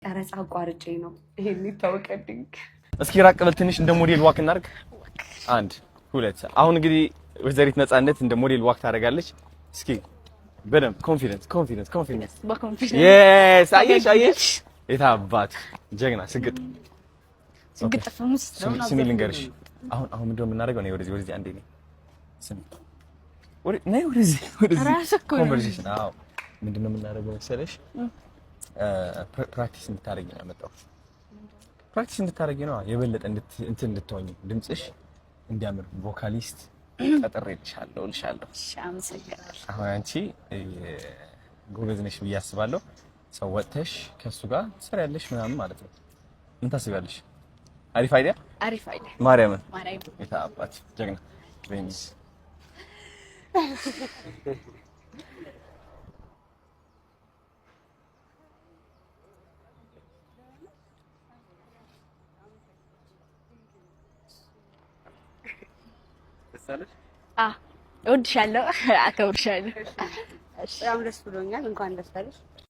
ቀረጻ አቋርጬ ነው ይሄን ይታወቀልኝ። እስኪ ራቅ በል ትንሽ፣ እንደ ሞዴል walk እናድርግ። አንድ ሁለት። አሁን እንግዲህ ወይዘሪት ነፃነት እንደ ሞዴል walk ታደርጋለች። እስኪ በደንብ confidence, confidence, confidence። Yes፣ አየሽ አየሽ፣ የታባት ጀግና ስግጥ ስግጥ። ስሚ ልንገርሽ፣ አሁን ምንድን ነው የምናደርገው? ነይ ወደዚህ ወደዚህ፣ አንዴ ነይ። ስሚ ነይ ወደዚህ ወደዚህ። Conversation። አዎ፣ ምንድን ነው የምናደርገው መሰለሽ? Practice እንድታደርጊ ነው ያመጣሁት። Practice እንድታደርጊ ነው፣ የበለጠ እንትን እንድትሆኚ፣ ድምፅሽ እንዲያምር vocalist ቀጥሬልሻለሁ እልሻለሁ። አሁን አንቺ ጎበዝ ነሽ ብዬ አስባለሁ። ሰው ወጥተሽ ከእሱ ጋር ትሰሪያለሽ ምናምን ማለት ነው። ምን ታስቢያለሽ? አሪፍ idea፣ አሪፍ idea። ማርያምን የታባት ጀግና ቬኒስ። እወድሻለሁ፣ አከብርሻለሁ። በጣም ደስ ብሎኛል። እንኳን ደስ አለሽ።